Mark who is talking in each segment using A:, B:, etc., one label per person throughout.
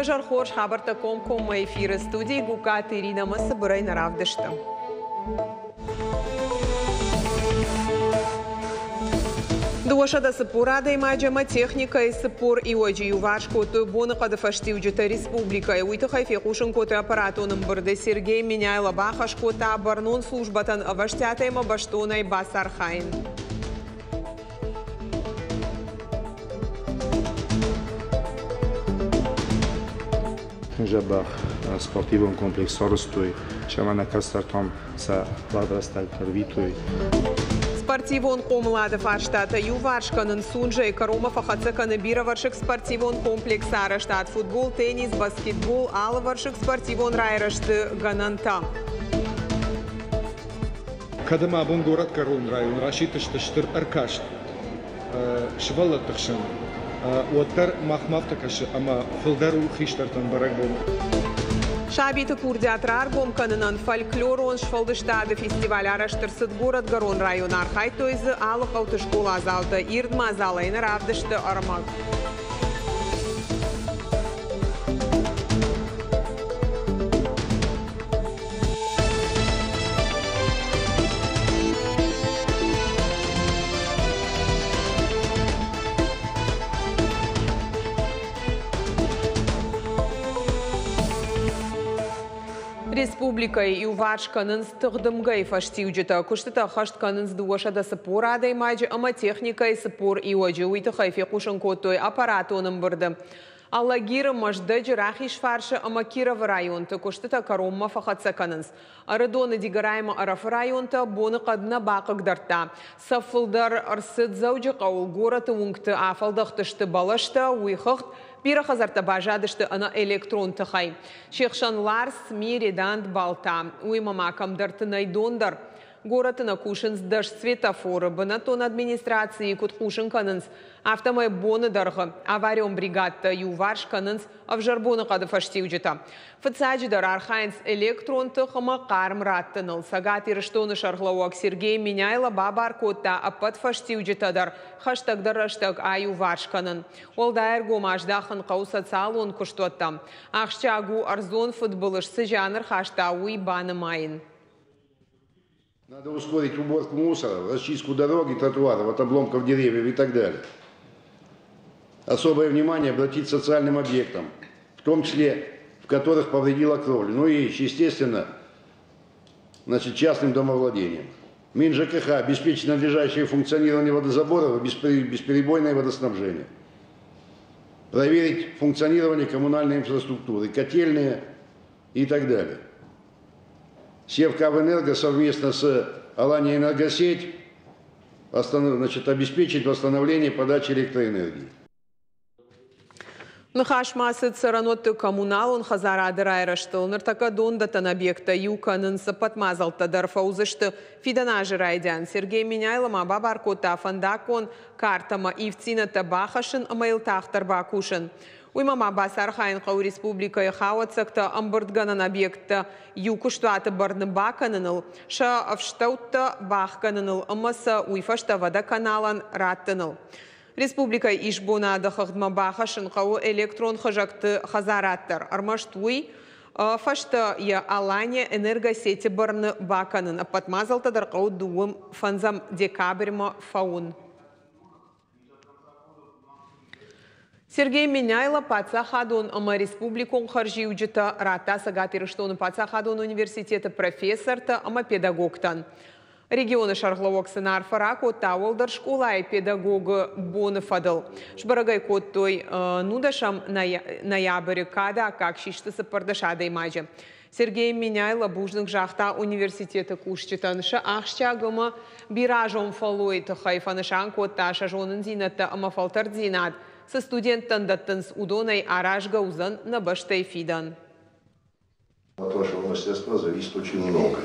A: Уӕ хорз, хабӕрттӕ комкоммӕ эфиры, студийы Гугкаты Иринӕ ӕмӕ цыбырӕй нӕ равдысты. 240 адӕймаджы ӕмӕ техникӕйы 40 иуӕджы иуварс кодтой боныхъӕды фӕстиуджытӕ республикӕйы. Уый тыххӕй фехъусын кодтой аппаратон ӕмбырды. Сергей Меняйло бахӕс кодта бӕрнон службӕтӕн ӕвӕстиатӕй ӕмӕ бӕстонӕй бацархайын.
B: Тынг дзӕбӕх спортивон комплекс сарӕзтой, цӕмӕй нӕ кӕстӕртӕн сӕ уӕгъд рӕстӕг ӕрвитой.
A: Спортивон хъомылады фарстатӕ иуварс кӕнын. Сунжӕйы кӕронмӕ фӕхӕццӕ кӕны бирӕвӕрсыг спортивон комплексы арӕзтад. Футбол, теннис, баскетбол, алывӕрсыг спортивон райрӕзты гӕнӕнтӕ.
C: Кӕд ӕмӕ абон Горӕтгӕрон район расидтысты стыр ӕркаст сывӕллӕтты хсӕн, уӕддӕр махмӕ афтӕ кӕсы, ӕмӕ фылдӕр у хистӕртӕн бӕрӕгбон.
A: Сабиты курдиат раргом кӕнынӕн фольклорон сфӕлдыстады фестиваль арӕзт ӕрцыд Горӕтгӕрон районы. Архайдтой дзы алы хъӕуты скъоладзаутӕ. Ирд мадзалӕй нӕ равдысты ӕрмӕг. Республикӕйы иуварс кӕнынц тыхдымгӕйы фӕстиуджытӕ. Куыстытӕ ӕххӕст кӕнынц 240 адӕймаджы ӕмӕ техникӕйы 40 иуӕджы. Уый тыххӕй фехъусын кодтой аппаратон ӕмбырды. Алагиры, Мӕздӕджы, Рахизфарсы ӕмӕ Кировы районты куыстытӕ кӕронмӕ фӕхӕццӕ кӕнынц. Ӕрыдоны, Дигорайы ӕмӕ Ӕрӕфы районтӕ боныхъӕд нӕ бахъыгдардта. Сӕ фылдӕр ӕрцыд Дзӕуджыхъӕуыл, горӕты уынгты афӕлдӕхтысты бӕлӕстӕ, уый хыгъд бирӕ хӕдзӕрттӕ баззадысты ӕнӕ электрон тыхӕй. Се хсӕн Ларс, Цми, Редант, Балта. Уыимӕ ма кӕмдӕрты нӕй дон дӕр. Горӕты нӕ кусынц 10 светофоры. Бынӕттон администрацийы куыд хъусын кӕнынц, афтӕмӕй боны дӕргъы аварион бригадтӕ иуварс кӕнынц ӕвзӕр боныхъӕды фӕстиуджытӕ. Фыццаджыдӕр архайынц электрон тых ӕмӕ хъарм раттыныл. Цӕгат Ирыстоны сӕргълӕууӕг Сергей Меняйло бабар кодта ӕппӕт фӕстиуджытӕ дӕр хӕстӕгдӕр рӕстӕг аиуварс кӕнын. Уӕлдай ӕргом аздахын хъӕуы социалон куыстуӕттӕм. Ахсджиаг у, ӕрдзон фыдбылыз цы зиан ӕрхаста, уый банымайын.
D: Надо ускорить уборку мусора, расчистку дорог и тротуаров от обломков деревьев и так далее. Особое внимание обратить социальным объектам, в том числе в которых повредила кровлю, ну и, естественно, значит, частным домовладениям. Мин ЖКХ обеспечить надлежащее функционирование водозаборов и бесперебойное водоснабжение. Проверить функционирование коммунальной инфраструктуры, котельные и так далее. Севкабель совместно с Алания Энергосеть, значит, обеспечить восстановление подачи электроэнергии.
A: Ныхас ма цыд цӕрӕнуӕтты коммуналон хӕдзарады райрӕзтыл. Ныртӕккӕ дондӕттӕн объекттӕ иу кӕнынц, ӕппӕт мадзӕлттӕ дӕр фӕуыдзысты фидӕн азы райдиан. Сергей Меняйло ма бабар кодта фӕндаггон картӕмӕ ивддзинӕдтӕ бахӕссын ӕмӕ йыл тагъддӕр бакусын. Уыимӕ ма бацархайын хъӕуы республикӕйы хауӕццӕгтӕ ӕмбырдгӕнӕн объекттӕ иу куыстуаты бӕрны бакӕныныл, сӕ ӕфстӕуттӕ бахгӕныныл ӕмӕ сӕ уый фӕстӕ водоканалӕн раттыныл. Республикӕйы исбонады хыгъдмӕ бахӕссын хъӕуы электрон хызӕгты хӕдзарад дӕр. Ӕрмӕст уый фӕстӕ йӕ Алания энергосети бӕрны бакӕнын. Ӕппӕт мадзӕлттӕ дӕр хъӕуы 25 декабрьмӕ фӕуын. Сергей Меняйло паддзахадон ӕмӕ республикон хӕрзиуджытӕ радта Цӕгат Ирыстоны паддзахадон университеты профессортӕ ӕмӕ педагогтӕн. Регионы сӕргълӕууӕг сын арфӕ ракодта уӕлдӕр скъолайы педагогы боны фӕдыл. Сбӕрӕг ӕй кодтой 19 ноябры, кады аккаг систы 14 адӕймаджы. Сергей Меняйло бузныг загъта университеты кусджытӕн сӕ ахсджиаг ӕмӕ бирӕазон фӕллойы тыххӕй, фӕнысан кодта, сӕ зонындзинӕдтӕ ӕмӕ фӕлтӕрддзинад цы студенттӕн дӕттынц, уыдонӕй аразгӕ уыдзӕн нӕ бӕстӕйы фидӕн.
D: От вашего мастерства зависит очень многое.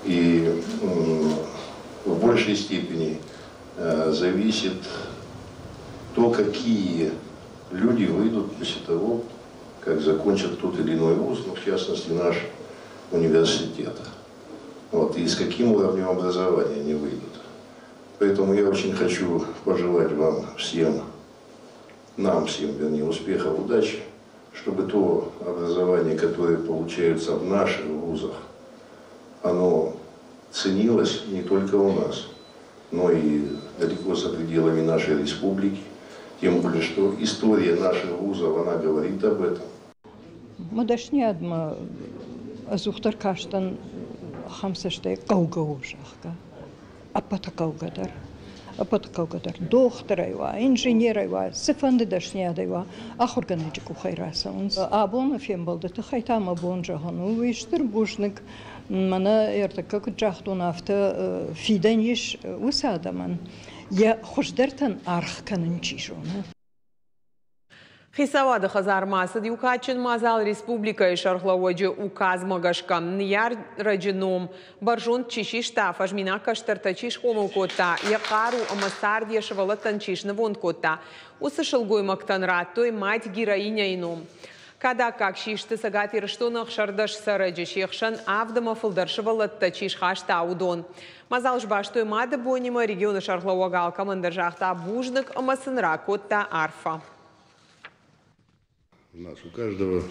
D: И в большей степени зависит то, какие люди выйдут после того, как закончат тот или иной вуз, ну, в частности, наш университет. Вот, и с каким уровнем образования они выйдут. Поэтому я очень хочу пожелать вам всем, нам всем, вернее, успехов, удачи, Чтобы то образование, которое получается в наших вузах, оно ценилось не только у нас, но и далеко за пределами нашей республики. Тем более, что история наших вузов, она говорит об этом.
E: Мӕ дӕсниадмӕ ӕдзухдӕр кастӕн ахӕм цӕстӕй хъӕугӕ у, зӕгъгӕ. Ӕппӕты хъӕугӕ дӕр. Ӕппӕты хъӕугӕ дӕр. Дохтырӕй уа, инженерӕй уа, цыфӕнды дӕсниадӕй уа, ахуыргӕнӕджы къухӕй рацӕуынц. Абоны фембӕлды тыххӕй та мӕ бон зӕгъын у, уый стыр бузныг. Мӕнӕ ӕртӕккӕ куыд загътон, афтӕ фидӕн ис уыцы адӕмӕн, йӕ хуыздӕртӕн аргъ кӕнын чи зоны.
A: Хицауады хӕдзармӕ ацыд иу кадджын мадзал республикӕйы сӕргълӕууӕджы указмӕ гӕсгӕ. Ныййарӕджы ном бӕрзонд чи систа, фӕзминаг кӕстӕртӕ чи схъомыл кодта, йӕ хъару ӕмӕ цард йӕ сывӕллӕттӕн чи снывонд кодта, уыцы сылгоймӕгтӕн радтой мать-героиняйы ном. Кады аккаг систы Цӕгат Ирыстоны 16 цӕрӕджы, се хсӕн авд ӕмӕ фылдӕр сывӕллӕттӕ чи схаста, уыдон. Мадзал сбастой мады бонимӕ, регионы сӕргълӕууӕг алкӕмӕн дӕр загъта бузныг ӕмӕ сын ракодта арфӕ.
D: У нас у каждого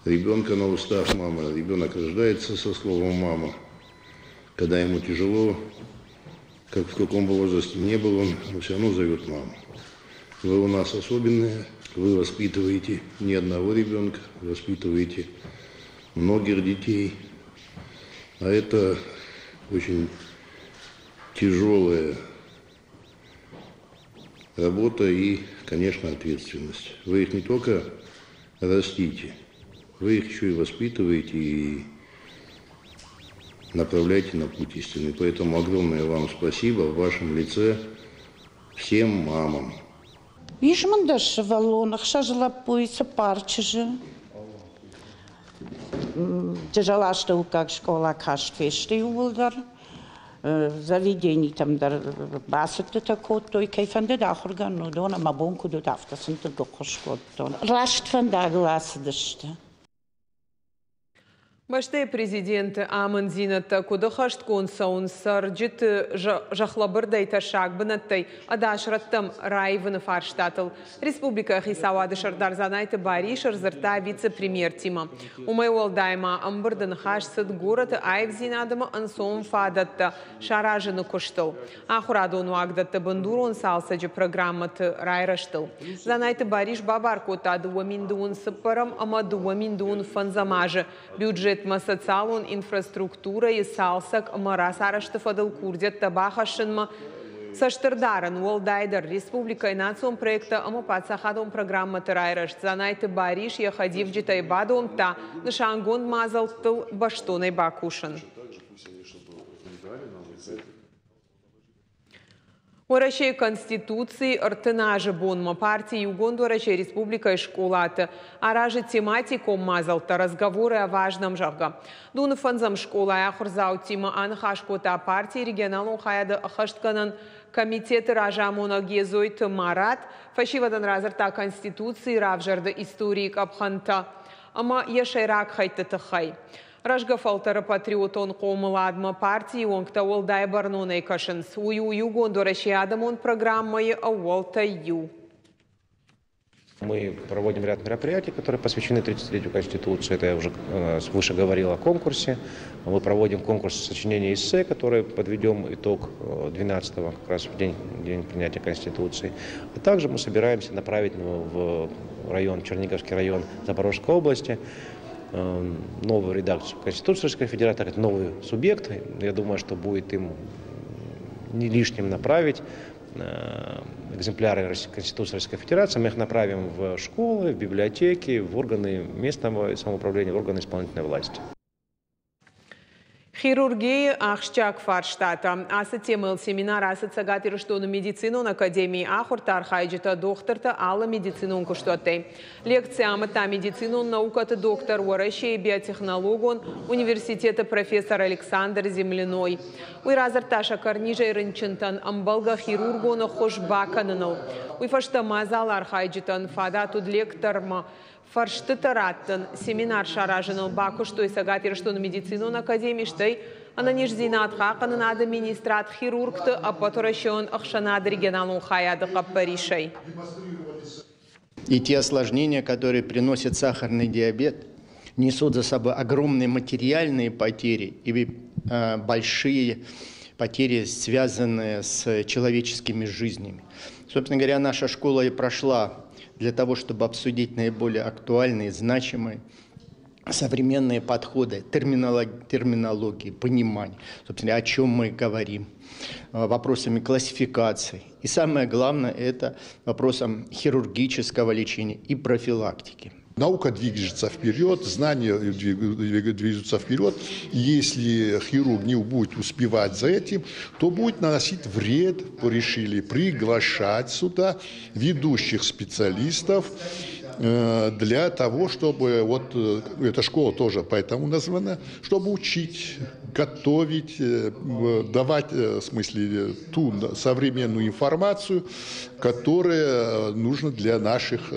D: ребенка на устах мама. Ребенок рождается со словом «мама». Когда ему тяжело, как в каком бы возрасте не был он, он все равно зовет маму. Вы у нас особенные, вы воспитываете не одного ребенка, воспитываете многих детей. А это очень тяжелая работа и, конечно, ответственность. Вы их не только растите, вы их еще и воспитываете и направляете на путь истины. Поэтому огромное вам спасибо в вашем лице всем мамам.
F: Ис мын дӕс сывӕллоны, ӕхсӕз лӕппуйы, цыппар чызджы. Джызӕластӕуккаг скъола каст фесты иууылдӕр. Заведенитӕм дӕр бацыдтытӕ кодтой. Кӕй фӕндыд ахуыргӕнын, уыдон ӕмӕ бон куыд уыд, афтӕ сын тынг ӕххуыс кодтон. Раст фӕндагыл ацыдысты.
A: Бӕстӕйы президенты амынддзинӕдтӕ куыд ӕххӕстгонд цӕуынц цӕрджыты зӕхлӕбырдӕй тӕссаг бынӕттӕй ӕдас рӕттӕм раивыны фарстатыл, республикӕйы хицауады сӕрдар Дзанайты Барис ӕрдзырдта вице-премьертимӕ. Уымӕй уӕлдай ма ӕмбырды ныхас цыд горӕты аивдзинад ӕмӕ ӕнцон фадӕттӕ саразыны куыстыл, ахуырадон уагдӕтты бындурон цалцӕджы программӕты райрӕзтыл. Дзанайты Барис бабар кодта 2024 ӕмӕ 2025 азы бюджетмӕ социалон инфраструктурӕйы цалцӕг ӕмӕ рацарӕзты фӕдыл курдиӕттӕ бахӕссынмӕ цӕстӕрдарын, уӕлдайдӕр республикӕйы национ проекттӕ ӕмӕ паддзахадон программӕты райрӕзт. Дзанайты Барис йӕ хӕдивджытӕй бадомдта нысангонд мадзӕлттыл бӕстонӕй бакусын. Уӕрӕсейы Конституцийы 30 азы бонмӕ парти Иугонд Уӕрӕсе республикӕйы скъолаты аразы тематикон мадзӕлттӕ «Разговоры о важном», зӕгъгӕ. Дуны фӕндзӕм скъолайы ахуырдзаутимӕ аныхас кодта партийы регионалон хайады ӕххӕстгӕнӕн комитеты разамонӕг Едзойты Марат. Фӕсивӕдӕн радзырдта Конституцийы равзӕрды историйы къӕпхӕнтӕ ӕмӕ йӕ сӕйраг хӕйтты тыххӕй. Рӕзгӕ фӕлтӕры патриотон хъомыладмӕ партийы уӕнгтӕ уӕлдай бӕрнонӕй кӕсынц. Уый у Иугонд Уӕрӕсейы адӕмон программӕйы ӕууӕлтӕй иу.
G: Мы проводим ряд мероприятий, которые посвящены 30-летию Конституции. Это я уже выше говорил о конкурсе. Мы проводим конкурс сочинения эссе, который подведем итог 12-го, как раз в день принятия Конституции. А также мы собираемся направить в район, Черниговский район Запорожской области, новую редакцию Конституции Российской Федерации, это новый субъект. Я думаю, что будет им не лишним направить экземпляры Конституции Российской Федерации. Мы их направим в школы, в библиотеки, в органы местного самоуправления, в органы исполнительной власти.
A: Хирургийы ахсджиаг фарстатӕ. Ацы темӕйыл семинар ацыд Цӕгат Ирыстоны медицинон академийы ахуырты архайджытӕ, дохтыртӕ алы медицинон куыстуӕттӕй. Лекци амыдта медицинон наукӕты доктор, Уӕрӕсейы биотехнологон университеты профессор Александр Земляной. Уый радзырдта сӕкӕрнизӕй рынчынтӕн ӕмбӕлгӕ хирургон ӕххуыс бакӕныныл. Уый фӕстӕ мадзалы архайджытӕн фадат уыд лектормӕ фӕрстытӕ раттын. Семинар саразыныл бакуыстой Цӕгат Ирыстоны медицинон академи, стӕй ӕнӕниздзинад хъахъхъӕнынады министрад хирургты ӕппӕтуӕрӕсеон ӕхсӕнады регионалон хайады хъӕппӕрисӕй.
H: И те осложнения, которые приносит сахарный диабет, несут за собой огромные материальные потери и большие потери, связанные с человеческими жизнями. Собственно говоря, наша школа и прошла для того, чтобы обсудить наиболее актуальные, значимые современные подходы, терминологии, понимание, собственно, о чем мы говорим, вопросами классификации. И самое главное, это вопросом хирургического лечения и профилактики.
D: Наука движется вперед, знания движутся вперед. Если хирург не будет успевать за этим, то будет наносить вред. Решили приглашать сюда ведущих специалистов для того, чтобы, вот эта школа тоже поэтому названа, чтобы учить, готовить, давать, в смысле, ту современную информацию, которая нужна для наших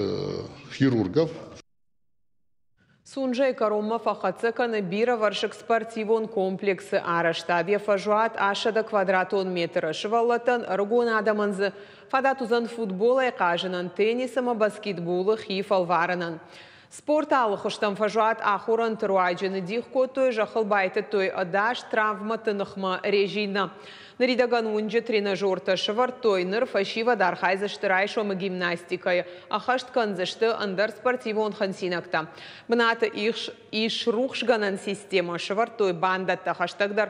D: хирургов.
A: Сунжӕйы кӕронмӕ фӕхӕццӕ кӕны бирӕвӕрсыг спортивон комплексы арӕзтад. Йӕ фӕзуат 800 квадратон метры. Сывӕллӕттӕн, ӕрыгон адӕмӕн дзы фадат уыдзӕн футболӕй хъазынӕн, теннис ӕмӕ баскетболы хи фӕлварынӕн. Спорты алы хуызтӕм фӕзуат ахорӕнты руаджы ныддих кодтой, зӕххыл байтыдтой ӕдас травмӕты ныхмӕ резинӕ. Ныридӕгӕн уынджы тренажертӕ сӕвӕрдтой, ныр фӕсивӕд архайдзысты райсомы гимнастикӕйы, ӕххӕст кӕндзысты ӕндӕр спортивон хынцинӕгтӕ. Бынаты ис рухсгӕнӕн системӕ, сӕвӕрдтой бандӕттӕ, хӕстӕгдӕр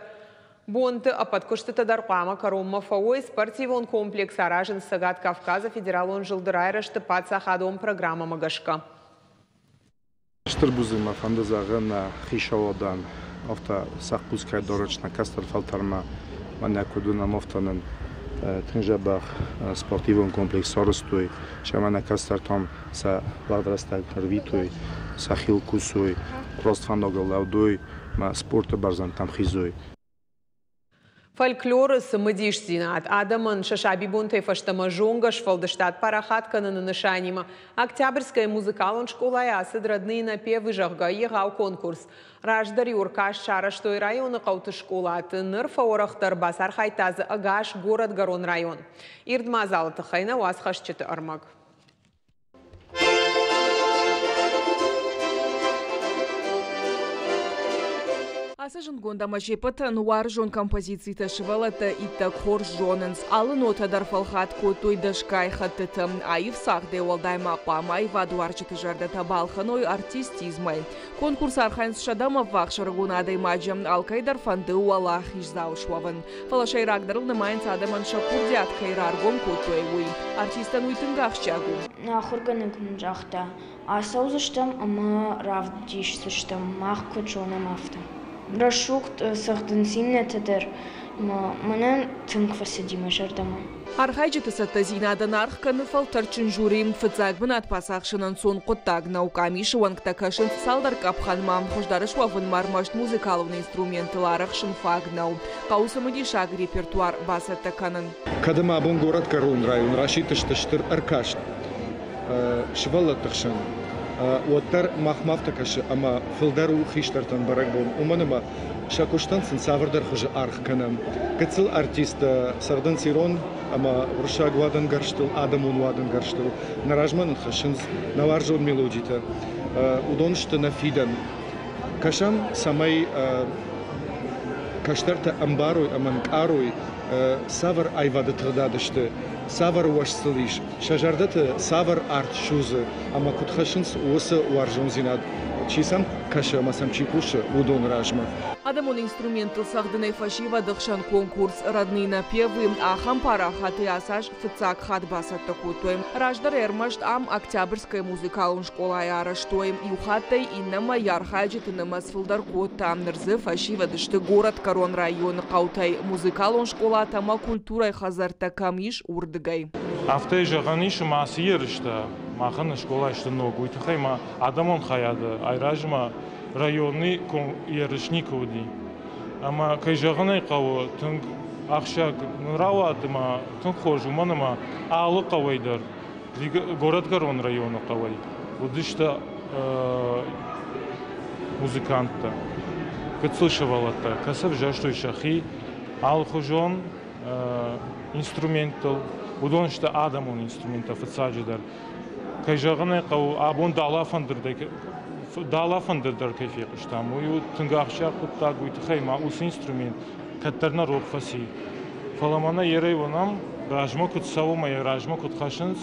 A: бонты ӕппӕт куыстытӕ дӕр хъуамӕ кӕронмӕ фӕуой. Спортивон комплекс аразынц Цӕгат Кавказы федералон зылды райрӕзты паддзахадон программӕмӕ гӕсгӕ.
B: Стыр бузныг мӕ фӕнды зӕгъын нӕ хицауадӕн, афтӕ сӕ хъус кӕй дарынц нӕ кӕстӕр фӕлтӕрмӕ, мӕнӕ куыд уынӕм, афтӕ нын тынг дзӕбӕх спортивон комплекс сарӕзтой, цӕмӕй нӕ кӕстӕртӕм сӕ уӕгъд рӕстӕг ӕрвитой, сӕхиуыл кусой, раст фӕндагыл лӕудой ӕмӕ спорты бӕрзӕндтӕм хизой.
A: Фольклоры цымыдисдзинад адӕмӕн сӕ сабибонтӕй фӕстӕмӕ зонгӕ сфӕлдыстад парахат кӕныны нысанимӕ Октябрьская музыкалон скъолайы ацыд «Родные напевы», зӕгъгӕ, егъау конкурс. Раздӕр-иу ӕркаст сарӕзтой районы хъӕуты скъолаты, ныр фӕуӕрӕхдӕр, бацархайдта дзы ӕгас горӕтгӕрон район. Ирд мадзалы тыххӕй нӕ уацхӕсджыты ӕрмӕг.
I: Ацы зындгонд ӕмӕ се ппӕтӕн уарзон композицитӕ сывӕллӕттӕ иттӕг хорз зонынц. Алы нотӕ дӕр фӕлхатт кодтой дӕсгай хӕттыты. Аив цагъдӕй уӕлдай ма хъуамӕ аивадуарзджыты зӕрдӕтӕ балхӕной артистизмӕй. Конкурсы архайынц сӕдӕмӕ ӕввахс ӕрыгон адӕймаджы. Алкӕй дӕр фӕнды уӕлахиздзау суӕвын. Фӕлӕ сӕйрагдӕрыл нымайынц адӕмӕн сӕ курдиат кӕй раргом кодтой, уый. Артистӕн уый тынг ахсджиаг у.
J: Ахуыргӕнӕг нын загъта, ацӕудзыстӕм ӕмӕ равдисдзыстӕм, мах куыд зонӕм, афтӕ. Рӕсугъд цӕгъдынц иннӕтӕ дӕр, мӕнӕн тынг фӕцыди мӕ зӕрдӕмӕ.
I: Архайджыты цӕттӕдзинадӕн аргъ кӕны фӕлтӕрдджын жюри. Фыццаг бынат бацахсын ӕнцон хъуыддаг нӕу. Къамисы уӕнгтӕ кӕсынц цалдӕр къӕпхӕнмӕ. Хуыздӕр суӕвынмӕ ӕрмӕст музыкалон инструментыл арӕхсын фаг нӕу. Хъӕуы цымыдисаг репертуар бацӕттӕ кӕнын.
C: Кӕд ӕмӕ абон горӕтгӕрон район расидтысты стыр ӕркаст сывӕллӕтты хсӕн, уӕддӕр махмӕ афтӕ кӕсы, ӕмӕ фылдӕр у хистӕртӕн бӕрӕгбон, уымӕн ӕмӕ сӕ куыстӕн сын цавӕрдӕр хуызы аргъ кӕнӕм. Гыццыл артисттӕ цӕгъдынц ирон ӕмӕ уырыссаг уадӕнгӕрзтыл, адӕмон уадӕнгӕрзтыл. Нӕ размӕ нын хӕссынц нӕ уарзон мелодитӕ. Уыдон сты нӕ фидӕн. Кӕсӕм, цӕмӕй кӕстӕртӕ ӕмбарой ӕмӕ нкъарой, цавӕр аивады тыгъдад сты, цавӕр уӕз сыл ис, сӕ зӕрдӕты цавӕр арт судзы ӕмӕ куыд хӕссынц уыцы уарзондзинад, чи сӕм кӕсы ӕмӕ сӕм чи хъусы, уыдоны размӕ.
I: Адӕмон инструменттыл цӕгъдынӕй фӕсивӕды хсӕн конкурс «Родные напевы» ахӕм парахатӕй ацы аз фыццаг хатт бацӕттӕ кодтой. Раздӕр ӕрмӕст ам Октябрьская музыкалон скъолайы арӕзтой. Иу хаттӕй иннӕмӕ йӕ архайджыты нымӕц фылдӕр кодта. Ныр дзы фӕсивӕд сты горӕтгӕрон районы хъӕутӕй, музыкалон скъолатӕ ӕмӕ культурӕйы хӕдзӕрттӕ кӕм ис, уырдыгӕй.
K: Афтӕ зӕгъӕн ис, ӕмӕ ацы ерыстӕ махӕн скъолайы сты ног. Уый тыххӕй ма адӕмон хайады айразмӕ районы ерыс никуы уыди. Ӕмӕ, кӕй зӕгъын ӕй хъӕуы, тынг ахсджиаг нын рауад ӕмӕ тынг хорз, уымӕн ӕмӕ алы хъӕуӕй дӕр, горӕтгӕрон районы хъӕуӕй уыдысты музыканттӕ, гыццыл сывӕллӕттӕ, кӕцы ӕвзӕрстой сӕхи алыхуызон инструменттыл. Уыдон сты адӕмон инструменттӕ фыццаджыдӕр. Кӕй зӕгъын ӕй хъӕуы, абон дала фӕндыр дӕр кӕй фехъуыстам, уый у тынг ахсджиаг хъуыддаг, уый тыххӕй ма уыцы инструмент кӕддӕр нӕ рох фӕци. Фӕлӕ мӕнӕ ерӕй уынӕм, размӕ куыд цӕуы ӕмӕ йӕ размӕ куыд хӕссынц,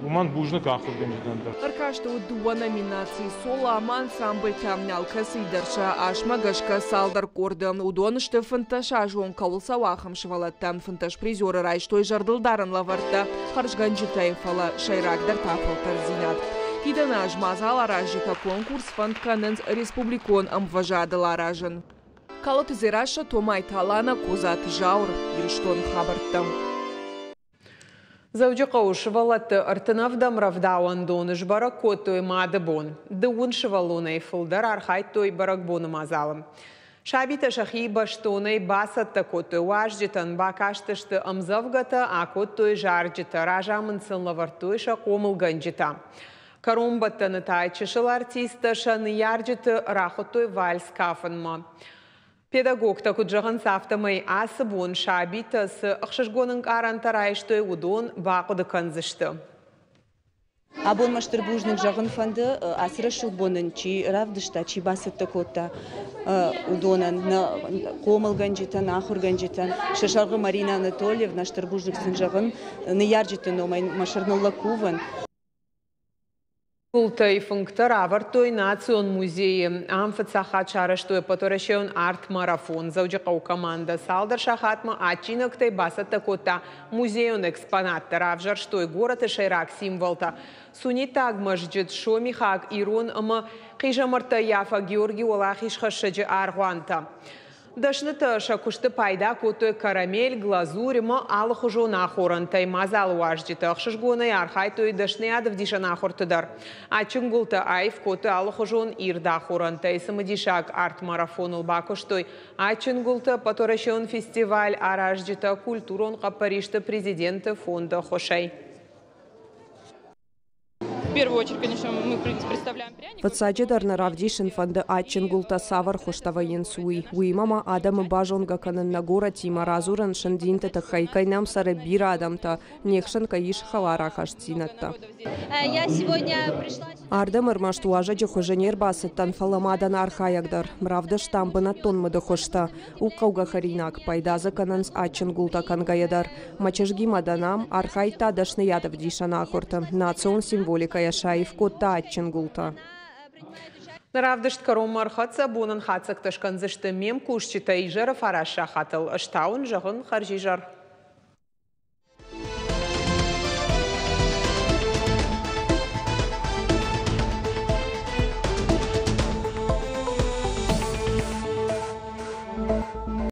K: уымӕн бузныг ахуыргӕнджытӕн дӕр.
I: Ӕркасты уыд дыууӕ номинацийы соло ӕмӕ ансамбльтӕ. Алкӕцыйы дӕр сӕ асмӕ гӕсгӕ цалдӕр къорды. Уыдон сты 15 азон кӕуыл цӕуа, ахӕм сывӕллӕттӕ. 15 призеры райстой зӕрдылдарӕн лӕвӕрттӕ хӕрзгӕнджытӕй, фӕлӕ сӕйрагдӕр та фӕлтӕрддзинад. Фидӕны аз мадзал аразджытӕ конкурс фӕнд кӕнынц республикон ӕмвӕзадыл аразын. Калоты Дзерассӕ, Томайты Алана, Козаты Зауыр, Ирыстоны хабӕрттӕ.
A: Дзӕуджыхъӕуы сывӕллӕтты 37-ӕм рӕвдауӕндоны сбӕрӕг кодтой Мады бон. 20 сывӕллонӕй фылдӕр архайдтой бӕрӕгбоны мадзалы. Сабитӕ сӕхи бӕстонӕй бацӕттӕ кодтой уазджытӕн, бакастысты ӕмдзӕвгӕтӕ, акодтой зарджытӕ, разамынд сын лӕвӕрдтой сӕ хъомылгӕнджытӕ. Кӕронбӕттӕны та чысыл артисттӕ сӕ ныййарджыты рахуыдтой вальс кафынмӕ. Педагогтӕ куыд зӕгъынц, афтӕмӕй ацы бон сабитӕ цы ӕхсызгон ӕнкъарӕнтӕ райстой, уыдон бахъуыды кӕндзысты.
L: Абон мӕ стыр бузныг зӕгъын фӕнды, ацы рӕсугъд бон нын чи равдыста, чи бацӕттӕ кодта, уыдонӕн, нӕ хъомылгӕнджытӕн, ахуыргӕнджытӕн. Сӕ сӕргъы Марина Анатольевна, стыр бузныг сын зӕгъын, ныййарджыты номӕй мӕ сӕрныллӕг кувын.
A: Гуылтӕй фынгтӕ равӕрдтой Национ музейы. Ам фыццаг хатт сарӕзтой ӕппӕтуӕрӕсейон арт-марафон. Дзӕуджыхъӕуы командӕ цалдӕр сахатмӕ адджинӕгтӕй бацӕттӕ кодта музейон экспонаттӕ. Равзӕрстой горӕты сӕйраг символтӕ: суннитаг мӕзджыт, сомихаг, ирон ӕмӕ хъизӕмӕрттӕ ӕййафӕг Георгий Уӕлахизхӕссӕджы аргъуантӕ. Дӕснытӕ сӕ куысты пайда кодтой карамель, глазурь ӕмӕ алыхуызон ахорӕнтӕй. Мадзалы уазджытӕ ӕхсызгонӕй архайдтой дӕсныйад ӕвдисӕн ахуырты дӕр. Адджын гуылтӕ аив кодтой алыхуызон ирд ахорӕнтӕй. Цымыдисаг арт-марафоныл бакуыстой адджын гуылты ӕппӕтуӕрӕсеон фестиваль аразджытӕ культурон хъӕппӕристы президенты фонды ӕххуысӕй.
M: Фыццаджыдӕр нӕ равдисын фӕнды адджын гуылтӕ цавӕр хуызтӕ вӕййынц, уый. Уыимӕ ма адӕмы базонгӕ кӕнын нӕ горӕтимӕ, радзурын сын динты тыххӕй, кӕй нӕм цӕры бирӕ адӕмтӕ, не хсӕн кӕй ис хӕлар ахастдзинӕдтӕ. Ардӕм ӕрмӕст уазӕджы хуызы не рбацыдтӕн, фӕлӕ ма дӕн архайӕг дӕр. Равдыстам бынӕттон мыды хуызтӕ. У хъӕугӕ хӕринаг, пайда дзы кӕнынц адджын гуылтӕ кӕнгӕйӕ дӕр. Мӕ чызгимӕ дӕн ам, архайдта дӕсныйад ӕвдисӕн ахуырты, национ символикӕйӕ саив кодта адджын гуылтӕ.
A: Равдыст кӕронмӕ ӕрхӕццӕ, бонӕн хатдзӕгтӕ скӕндзысты ме мкусджытӕ изӕры 9 сахатыл. Ӕз та уын зӕгъын хӕрзизӕр.